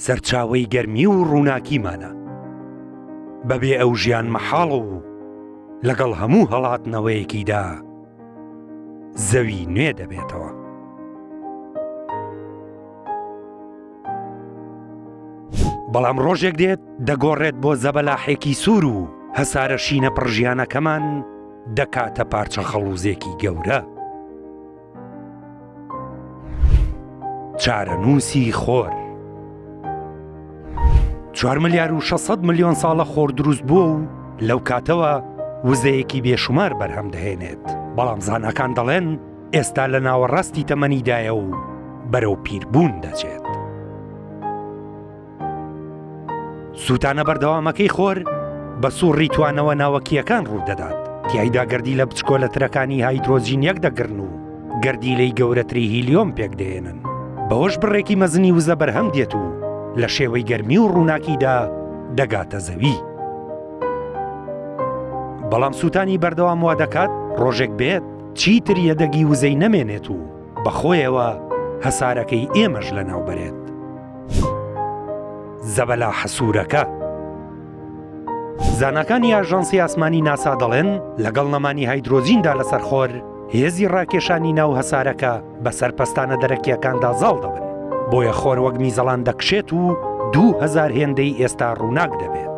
سەرچاوەی گەرمی و ڕووناکیمانە. بەبێ ئەو ژیان مەحاڵە و لەگەڵ هەموو هەڵاتنەوەیەکیدا زەوی نوێ دەبێتەوە. بەڵام ڕۆژێک دێت دەگۆڕێت بۆ زەبەلاحێکی سوور و هەسارە شینە پڕژیانەکەمان دەکاتە پارچە خەڵوزێکی گەورە. چارەنووسی خۆر چوار ملیار و 600 ملیۆن ساڵە خۆر دروست بووە و لەو کاتەوە وزەیەکی بێشومار بەرهەم دەهێنێت بەڵام زاناکان دەڵێن ئێستا لە ناوەڕاستی تەمەنیدایە و بەرەو پیربوون دەچێت. سووتانە بەردەوامەکەی خۆر بە سووڕی توانەوە ناوەکییەکان ڕوودەدات، تیایدا گەردیلە بچکۆلەترەکانی هایدرۆجین یەکدەگرن و گەردیلەی گەورەتری هیلیۆم پێکدەهێنن، بەوەش بڕێکی مەزنی وزە بەرهەم دێت و لە شێوەی گەرمی و ڕووناکیدا دەگاتە زەوی. بەڵام سووتانی بەردەوام وادەکات ڕۆژێک بێت چیتر یەدەگی وزەی نەمێنێت و بەخۆیەوە هەسارەکەی ئێمەش لەناوبەرێت. زەبەلاحە سوورەکە. زاناکانی ئاژانسی ئاسمانی ناسا دەڵێن لەگەڵ نەمانی هایدرۆجیندا لەسەر خۆر، هێزی ڕاکێشانی ناو هەسارەکە بەسەر پەستانە دەرەکییەکاندا زاڵ دەبن، بۆیە خۆر وەک میزەڵان دەکشێت و 2000 هێندەی ئێستا ڕووناک دەبێت.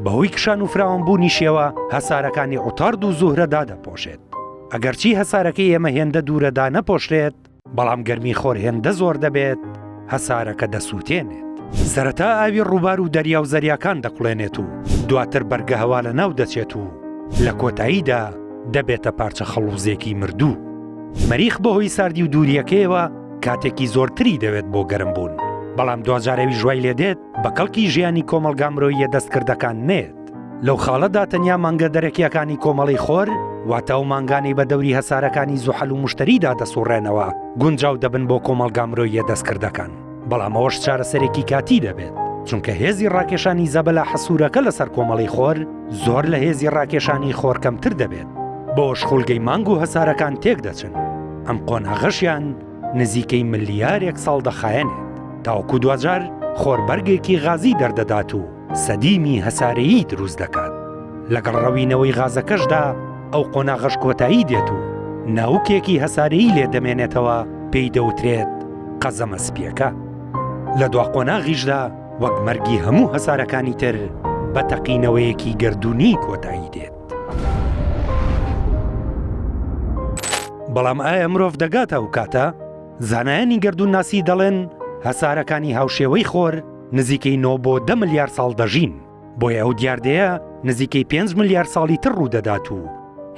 بەهۆی کشان و فراوانبوونیشیەوە هەسارەکانی عوتارد و زوهرە دادەپۆشێت. ئەگەرچی هەسارەکەی ئێمە هێندە دوورە دانەپۆشرێت، بەڵام گەرمی خۆر هێندە زۆر دەبێت هەسارەکە دەسووتێنێت. سەرەتا ئاوی ڕووبار و دەریا و زەریاکان دەکوڵێنێت و دواتر بەرگە هەوا لەناو دەچێت و لە کۆتاییدا دەبێتە پارچە خەڵووزێکی مردوو. مەریخ بەهۆی ساردی و دوورییەکەیەوە کاتێکی زۆرتری دەوێت بۆ گەرمبوون، بەڵام دواجار ئەویش وای لێدێت بە کەڵکی ژیانی کۆمەڵگا مرۆییە دەستکردەکان نەیەت. لەو خاڵەدا تەنیا مانگە دەرەکییەکانی کۆمەڵەی خۆر، واتە ئەو مانگانەی بە دەوری هەسارەکانی زوحەل و موشتەریدا دەسوڕێنەوە، گونجاو دەبن بۆ کۆمەڵگا مرۆییە دەستکردەکان. بەڵام ئەوەش چارەسەرێکی کاتی دەبێت، چونکە هێزی ڕاکێشانی زەبەلاحە سوورەکە لەسەر کۆمەڵەی خۆر زۆر لە هێزی ڕاکێشانی خۆر کەمتر دەبێت، بەوەش خولگەی مانگ و هەسارەکان تێکدەچن. ئەم قۆناغەشیان نزیکەی ملیارێک ساڵ دەخایەنێت، تاوەکو دواجار خۆر بەرگێکی غازی دەردەدات و سەدیمی هەسارەیی دروست دەکات، لەگەڵ ڕەوینەوەی غازەکەشدا ئەو قۆناغەش کۆتایی دێت و ناوکێکی هەسارەیی لێ دەمێنێتەوە پێی دەوترێت قەزەمە سپییەکە. لە دوا قۆناغیشدا وەک مەرگی هەموو هەسارەکانی تر بە تەقینەوەیەکی گەردوونی کۆتایی دێت. بەڵام ئایا مرۆڤ دەگاتە ئەو کاتە؟ زانایانی گەردوونناسی دەڵێن هەسارەکانی هاوشێوەی خۆر نزیکەی نۆ بۆ دە ملیار ساڵ دەژین، بۆیە ئەو دیاردەیە نزیکەی پێنج ملیار ساڵی تر ڕوودەدات و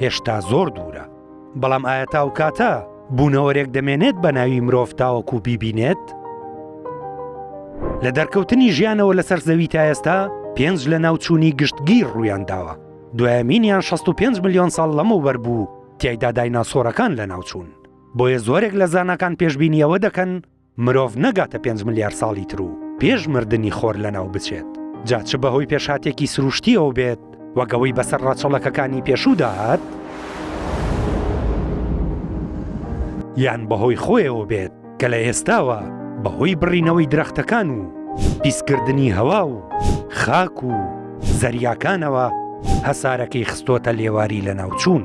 هێشتا زۆر دوورە. بەڵام ئایا تا ئەو کاتە بوونەوەرێک دەمێنێت بە ناوی مرۆڤ تاوەکو بیبینێت؟ لە دەرکەوتنی ژیانەوە لەسەر زەوی تا ئێستا پێنج لەناوچوونی گشتگیر ڕوویانداوە، دوایەمینیان 65 ملیۆن ساڵ لەمەوبەر بوو تیایدا دایناسۆرەکان لەناوچوون. بۆیە زۆرێک لە زاناکان پێشبینی ئەوە دەکەن مرۆڤ نەگاتە پێنج ملیار ساڵی تر و پێش مردنی خۆر لەناو بچێت، جا چ بەهۆی پێشهاتێکی سروشتییەوە بێت وەک ئەوەی بەسەر ڕەچەڵەکەکانی پێشوودا هات، یان بەهۆی خۆیەوە بێت کە لە ئێستاوە بەهۆی بڕینەوەی درەختەکان و پیسکردنی هەوا و خاک و زەریاکانەوە هەسارەکەی خستۆتە لێواری لەناوچوون.